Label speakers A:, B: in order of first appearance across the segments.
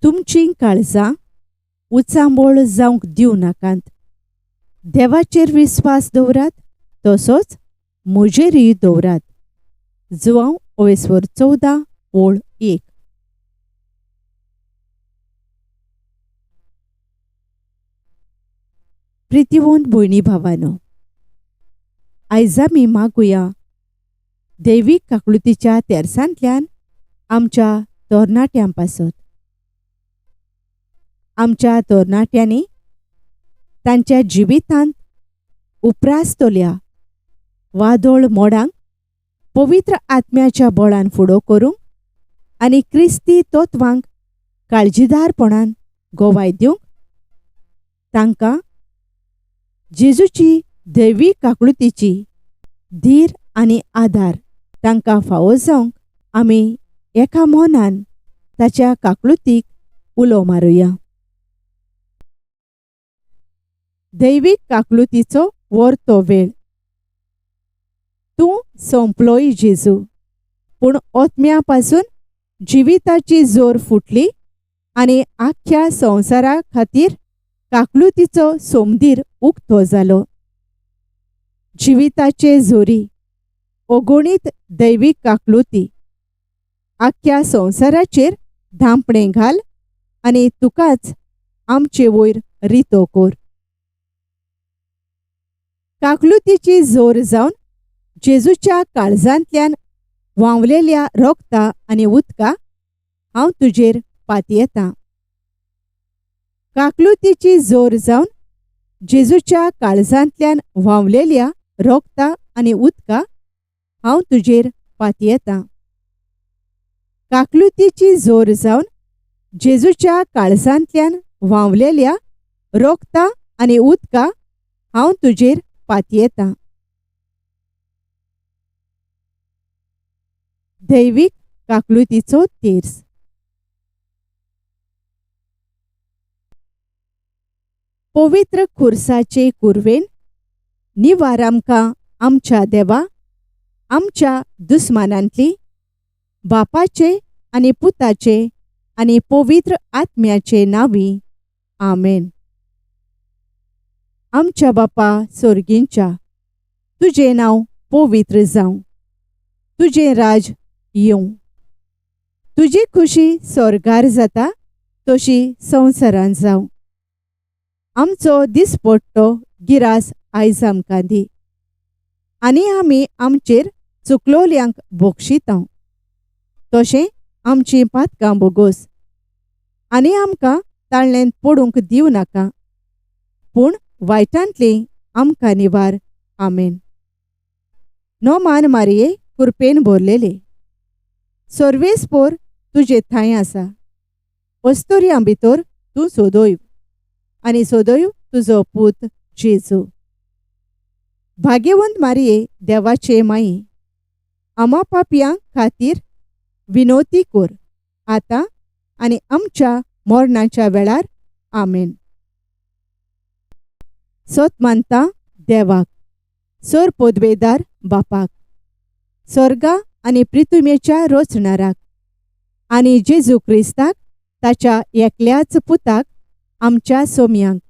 A: तुमचीं काळजां उचांबळ जावंक दिवं नाकात. देवाचेर विस्वास दवरात तसोच म्हजेरूय दवरात. जुवांव ओवेस्वर 14 ओळ 1. प्रितीवंत भयणी भावानो, आयज आमी मागुया दैवीक काकळुतीच्या तेरसांतल्यान आमच्या तरणाट्यां पासत. आमच्या तरणाट्यांनी तांच्या जिवितांत उप्रासतल्या वादळ मोडांक पवित्र आत्म्याच्या बळान फुडो करूंक आनी क्रिस्ती तत्वांक काळजीदारपणान गवाय दिवंक तांकां जेजूची दैवी काकळुतीची धीर आनी आदार तांकां फावो जावंक आमी एका मनान ताच्या काकळुतीक उलो मारुया. दैवीक काकळुतीचो वर्तो वेळ. तूं सोंपलोय जेजू, पूण ओत्म्या पासून जिविताची जोर फुटली आनी आख्ख्या संवसारा खातीर काकळुतीचो सोमदीर उक्तो जालो. जिविताचे जोरी अगणीत दैवीक काकळुती आख्ख्या संवसाराचेर धांपणें घाल आनी तुकाच आमचे वयर रितो कर. काकळुतीची जोर जावन जेजूच्या काळजांतल्यान व्हांवलेल्या रोगता आनी उदका हांव तुजेर पातयेतां. काकळुतीची जोर जावन जेजूच्या काळजांतल्यान व्हांवलेल्या रोगता आनी उदका हांव तुजेर पातयेतां. काकळुतीची जोर जावन जेजूच्या काळजांतल्यान व्हांवलेल्या रोगता आनी उदका हांव तुजेर पातयेतां. दैवीक काकळुतीचो तेर्स. पवित्र खुर्साचे कुरवेन निवार आमकां आमच्या देवा आमच्या दुस्मानांतली बापाचे आनी पुताचे आनी पवित्र आत्म्याचे नांवी. आमेन. आमच्या बापा सोर्गींच्या, तुजें नांव पवित्र जावं, तुजें राज येवं, तुजी खुशी स्वर्गार जाता तशी संवसारांत जावं. आमचो दिसपट्टो गिरास आयज आमकां दी आनी आमी आमचेर चुकलोल्यांक बक्षितांव तशें आमचीं पातकां बोगोस आनी आमकां ताळ्ळेंत पडूंक दिवं नाका, पूण वायटांतली आमकां निवार. आमेन. नोमान मारये कुरपेन भरलेले सर्वेस्पोर तुजे थांय आसा. अस्तुऱ्यां भितर तूं सोदोय आनी सोदोय तुजो पूत जेजू. भाग्यवंत मारये देवाचे माई, आमा पापयां खातीर विनोती कर आतां आनी आमच्या मरणाच्या वेळार. आमेन. सत मानता देवाक, सर पदवेदार बापाक, स्वर्गा आनी पृथ्वीच्या रचणाराक आनी जेजू क्रिस्ताक ताच्या एकल्याच पुताक आमच्या सोम्यांक,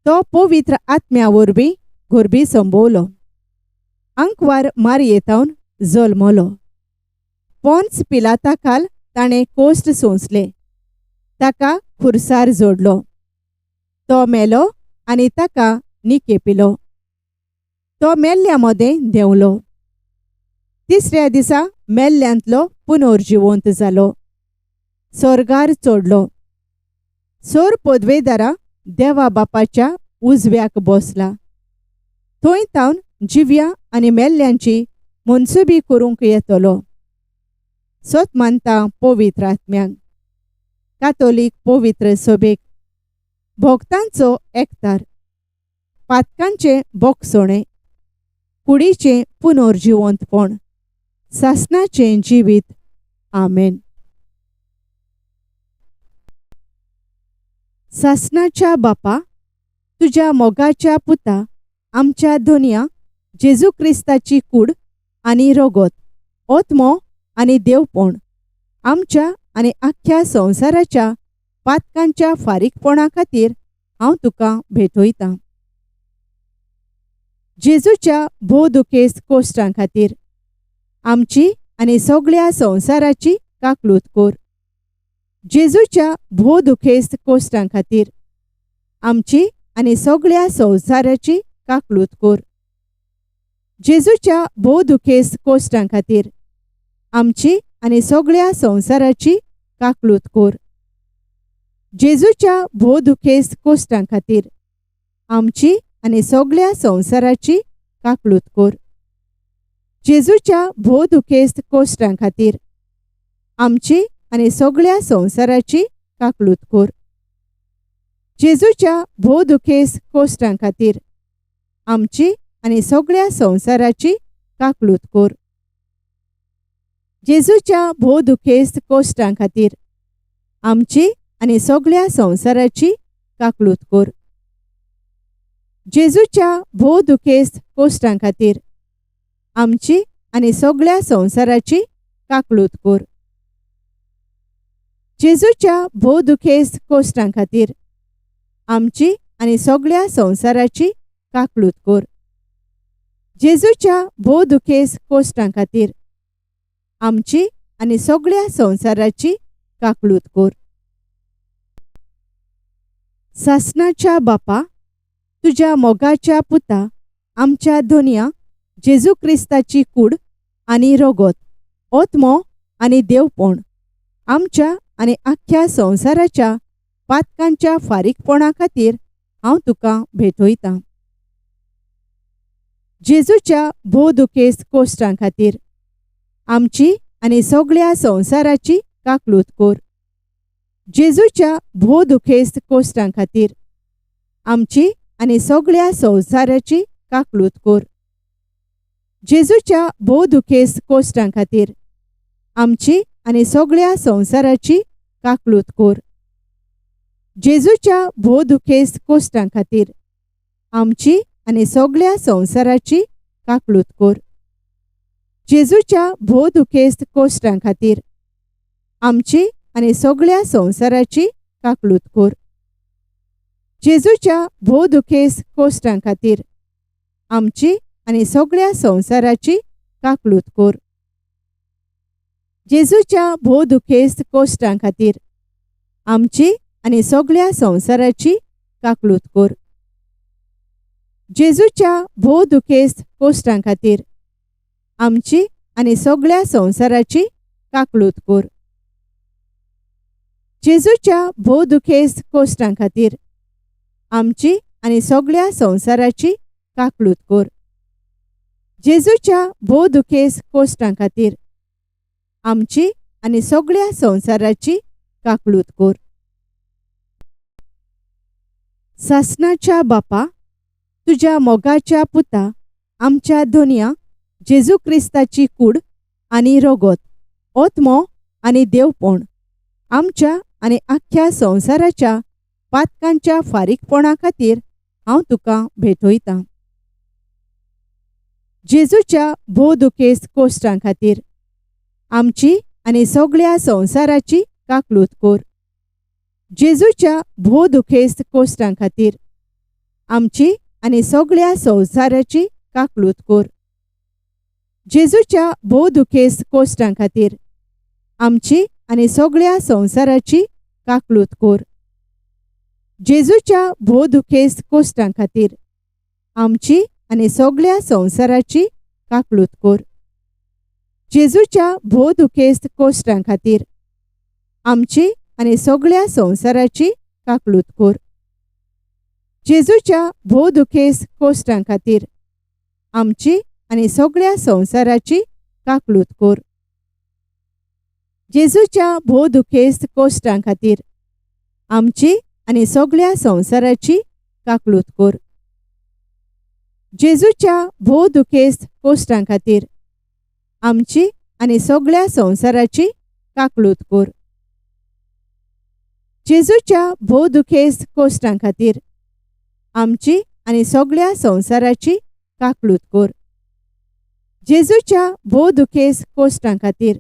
A: तो पवित्र आत्म्या वरवीं गोरबी संभवलो, आंकवार मारयेतावन जल्मलो, पोन्स पिलाता खाल ताणें कोश्ट सोंसले, ताका खुर्सार जोडलो, तो मेलो आनी ताका निकेपिलो, तो मेल्ल्या मदें देंवलो, तिसऱ्या दिसा मेल्ल्यांतलो पुनर्जिवंत जालो, स्वर्गार चडलो, सोर पदवेदारा देवा बापाच्या उजव्याक बसला, थंय तावन जिव्या आनी मेल्ल्यांची मनसुबी करूंक येतलो. सत मानता पवित्र आत्म्यांक, कातोलीक पवित्र सभेक, भक्तांचो एकतार, पातकांचें बोगसणें, कुडीचें पुनर्जिवंतपण, सासणाचें जिवीत. आमेन. सासणाच्या बापा, तुज्या मोगाच्या पुता आमच्या धोनया जेजू क्रिस्ताची कूड आनी रगत, आत्मो आनी देवपण आमच्या आनी आख्ख्या संवसाराच्या पातकांच्या फारीकपणा खातीर हांव तुका भेटयतां. जेजूच्या भोव दुखेस्त कोश्टां खातीर आमची आनी सगळ्या संवसाराची काकलूत कोर. जेजूच्या भोव दुखेस्त कोश्टां खातीर आमची आनी सगळ्या संवसाराची काकलूत कोर. जेजूच्या भोव दुखेस्त कोश्टां खातीर आमची आनी सगळ्या संवसाराची काकलूत कोर. जेजूच्या भोव दुखेस्त कोश्टां खातीर आमची आनी सगळ्या संवसाराची काकलूत कोर. जेजूच्या भोव दुखेस्त कोश्टां खातीर आमची आनी सगळ्या संवसाराची काकलूत कोर. जेजूच्या भोव दुखेस्त कोश्टां खातीर आमची आनी सगळ्या संवसाराची काकलूत कोर. जेजूच्या भोव दुखेस्त कोश्टां खातीर आमची आनी सगळ्या संवसाराची काकलूत कोर. जेजूच्या भोव दुखेस्त कोश्टां खातीर आमची आनी सगळ्या संवसाराची काकलूत कोर. जेजूच्या भोव दुखेस्त कोश्टां खातीर आमची आनी सगळ्या संवसाराची काकलूत कोर. जेजूच्या भोव दुखेस्त कोश्टां खातीर आमची आनी सगळ्या संवसाराची काकलूत कोर. सासणाच्या बापा, तुज्या मोगाच्या पुता आमच्या धोनया जेजू क्रिस्ताची कूड आनी रगत, ओत्मो आनी देवपण आमच्या आनी आख्ख्या संवसाराच्या पातकांच्या फारीकपणा खातीर हांव तुका भेटयतां. जेजूच्या भोव दुखेस्त कोश्टां खातीर आमची आनी सगळ्या संवसाराची काकलूत कोर. जेजूच्या भोव दुखेस्त कोश्टां खातीर आमची आनी सगळ्या संवसाराची काकलूत कोर. जेजूच्या भोव दुखेस्त कोश्टां खातीर आमची आनी सगळ्या संवसाराची काकलूत कोर. जेजूच्या भोव दुखेस्त कोश्टां खातीर आमची आनी सगळ्या संवसाराची काकलूत कोर. जेजूच्या भोव दुखेस्त कोश्टां खातीर आमची आनी सगळ्या संवसाराची काकलूत कोर. जेजूच्या भोव दुखेस्त कोश्टां खातीर आमची आनी सगळ्या संवसाराची काकलूत कोर. जेजूच्या भोव दुखेस्त कोश्टां खातीर आमची आनी सगळ्या संवसाराची काकलूत कोर. जेजूच्या भोव दुखेस्त कोश्टां खातीर आमची आनी सगळ्या संवसाराची काकलूत कोर. जेजूच्या भोव दुखेस्त कोश्टां खातीर आमची आनी सगळ्या संवसाराची काकलूत कोर. जेजूच्या भोव दुखेस्त कोश्टां खातीर आमची आनी सगळ्या संवसाराची काकलूत कोर. सासणाच्या बापा, तुज्या मोगाच्या पुता आमच्या धोनया जेजू क्रिस्ताची कूड आनी रगत, ओत्मो आनी देवपण आमच्या आनी आख्ख्या संवसाराच्या पातकांच्या फारीकपणा खातीर हांव तुका भेटयतां. जेजूच्या भोव दुखेस्त कोश्टां खातीर आमची आनी सगळ्या संवसाराची काकलूत कोर. जेजूच्या भोव दुखेस्त कोश्टां खातीर आमची आनी सगळ्या संवसाराची काकलूत कोर. जेजूच्या भोव दुखेस्त कोश्टां खातीर आमची आनी सगळ्या संवसाराची काकलूत कोर. जेजूच्या भोव दुखेस्त कोश्टां खातीर आमची आनी सगळ्या संवसाराची काकलूत कोर. जेजूच्या भोव दुखेस्त कोश्टां खातीर आमची आनी सगळ्या संवसाराची काकलूत कोर. जेजूच्या भोव दुखेस्त कोश्टां खातीर आमची आनी सगळ्या संवसाराची काकलूत कोर. जेजूच्या भोव दुखेस्त कोश्टां खातीर आमची आनी सगळ्या संवसाराची काकलूत कोर. जेजूच्या भोव दुखेस्त कोश्टां खातीर आमची आनी सगळ्या संवसाराची काकलूत कोर. जेजूच्या भोव दुखेस्त कोश्टां खातीर आमची आनी सगळ्या संवसाराची काकलूत कोर. जेजूच्या भोव दुखेस्त कोश्टां खातीर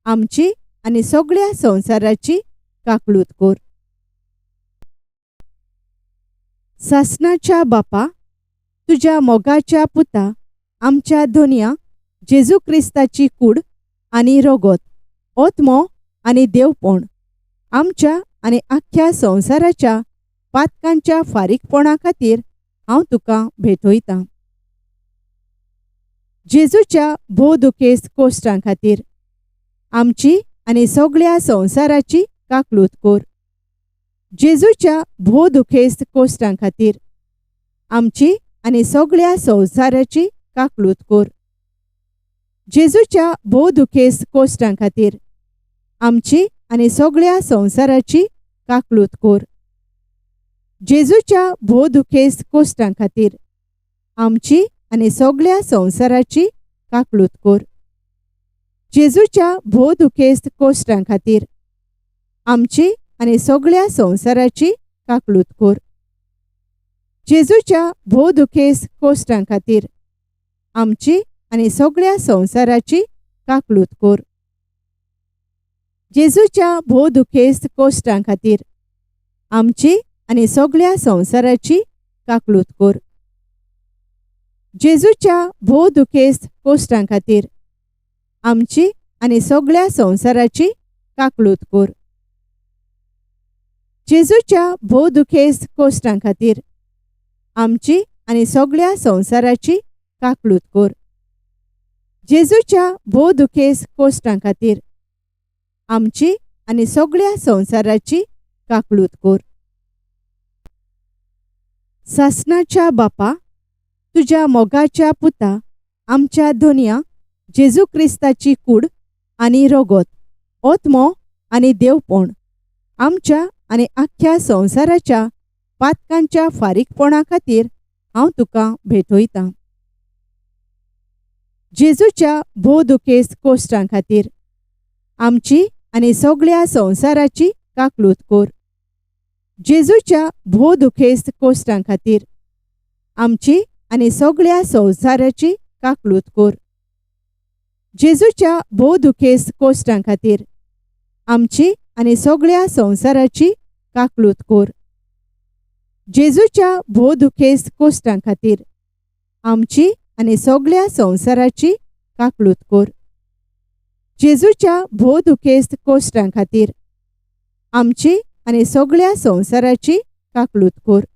A: आमची आनी सगळ्या संवसाराची काकळूत कर. सासणाच्या बापा, तुज्या मोगाच्या पुता आमच्या धोनया जेजू क्रिस्ताची कूड आनी रगत, ओत्मो आनी देवपण आमच्या आनी आख्ख्या संवसाराच्या पातकांच्या फारीकपणा खातीर हांव तुका भेटयतां. जेजूच्या भोव दुखेस्त कोश्टां खातीर आमची आनी सगळ्या संवसाराची काकळूत कर. जेजूच्या भोव दुखेस्त कोश्टां खातीर आमची आनी सगळ्या संवसाराची काकळूत कर. जेजूच्या भोव दुखेस्त कोश्टां खातीर आमची आनी सगळ्या संवसाराची काकळूत कर. जेजूच्या भोव दुखेस्त कोश्टां खातीर आमची आनी सगळ्या संवसाराची काकळूत कर. जेजूच्या भोव दुखेस्त कोश्टां खातीर आमची आनी सगळ्या संवसाराची काकळूत कर. जेजूच्या भोव दुखेस्त कोश्टां खातीर आमची आनी सगळ्या संवसाराची काकळूत कर. जेजूच्या भोव दुखेस्त कोश्टां खातीर आमची आनी सगळ्या संवसाराची काकळूत कर. जेजूच्या भोव दुखेस्त कोश्टां खातीर आमची आनी सगळ्या संवसाराची काकळूत कर. जेजूच्या भोव दुखेस्त कोश्टां खातीर आमची आनी सगळ्या संवसाराची काकळूत कर. जेजूच्या भोव दुखेस्त कोश्टां खातीर आमची आनी सगळ्या संवसाराची काकळूत कर. सासणाच्या बापा, तुज्या मोगाच्या पुता आमच्या धोनया जेजू क्रिस्ताची कूड आनी रगत, ओत्मो आनी देवपण आमच्या आनी आख्ख्या संवसाराच्या पातकांच्या फारीकपणा खातीर हांव तुका भेटयतां. जेजूच्या भोव दुखेस्त कोश्टां खातीर आमची आनी सगळ्या संवसाराची काकळूत कर. जेजूच्या भोव दुखेस्त कोश्टां खातीर आमची आनी सगळ्या संवसाराची काकळूत कर. जेजूच्या भोव दुखेस्त कोश्टां खातीर आमची आनी सगळ्या संवसाराची काकळूत कर. जेजूच्या भोव दुखेस्त कोश्टां खातीर आमची आनी सगळ्या संवसाराची काकळूत कर. जेजूच्या भोव दुखेस्त कोश्टां खातीर आमची आनी सगळ्या संवसाराची काकळूत कर.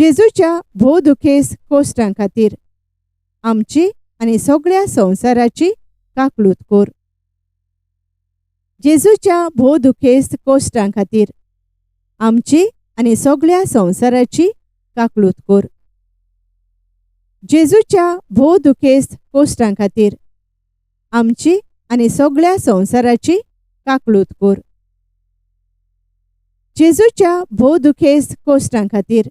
A: जेजूच्या भोव दुखेस्त कोश्टां खातीर आमची आनी सगळ्या संवसाराची काकळूत कर. जेजूच्या भोव दुखेस्त कोश्टां खातीर आमची आनी सगळ्या संवसाराची काकळूत कर. जेजूच्या भोव दुखेस्त कोश्टां खातीर आमची आनी सगळ्या संवसाराची काकळूत कर. जेजूच्या भोव दुखेस्त कोश्टां खातीर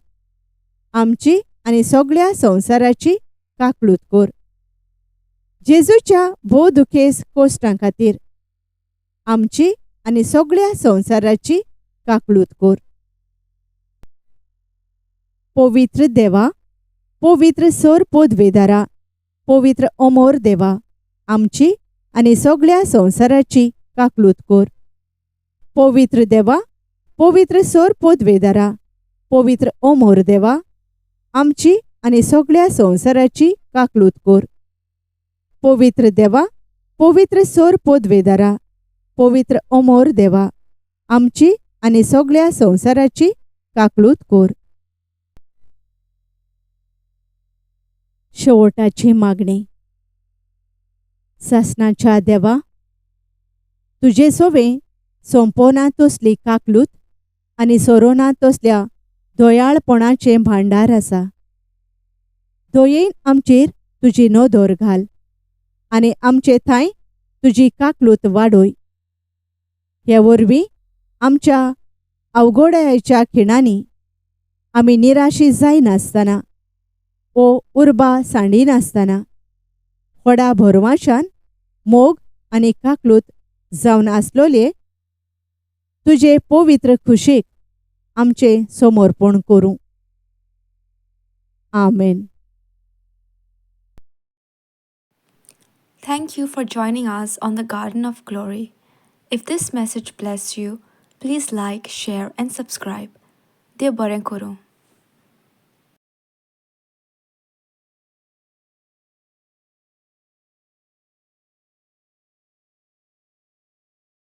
A: आमची आनी सगळ्या संवसाराची काकळूत कर. जेजूच्या भोव दुखेस्त कोश्टां खातीर आमची आनी सगळ्या संवसाराची काकळूत कर. पवित्र देवा, पवित्र सोर पोदवेदारा, पवित्र अमोर देवा, आमची आनी सगळ्या संवसाराची काकळूत कर. पवित्र देवा, पवित्र सोर पोदवेदारा, पवित्र अमोर देवा, आमची आनी सगळ्या संवसाराची काकळूत कर. पवित्र देवा, पवित्र सोर पोदवेदारा, पवित्र अमोर देवा, आमची आनी सगळ्या संवसाराची काकळूत कर. शेवटाची मागणी. सासणाच्या देवा, तुजे सोवे सोंपोना तसली काकलूत आनी सोरोना तसल्या दयाळपणाचें भांडार आसा. दयेन आमचेर तुजी नदर घाल आनी आमचे थांय तुजी काकलूत वाडय. हे वरवीं आमच्या अवघडायेच्या खिणांनी आमी निराशी जायनासतना ओ उर्बा सांडिनासतना व्हडा भरवाशान मोग आनी काकलूत जावन आसलोले तुजे पवित्र खुशीक आमचें समर्पण करूं. आमेन.
B: Thank you for joining us on the Garden of Glory. If this message bless you, please like, share and subscribe. देव बरें करूं.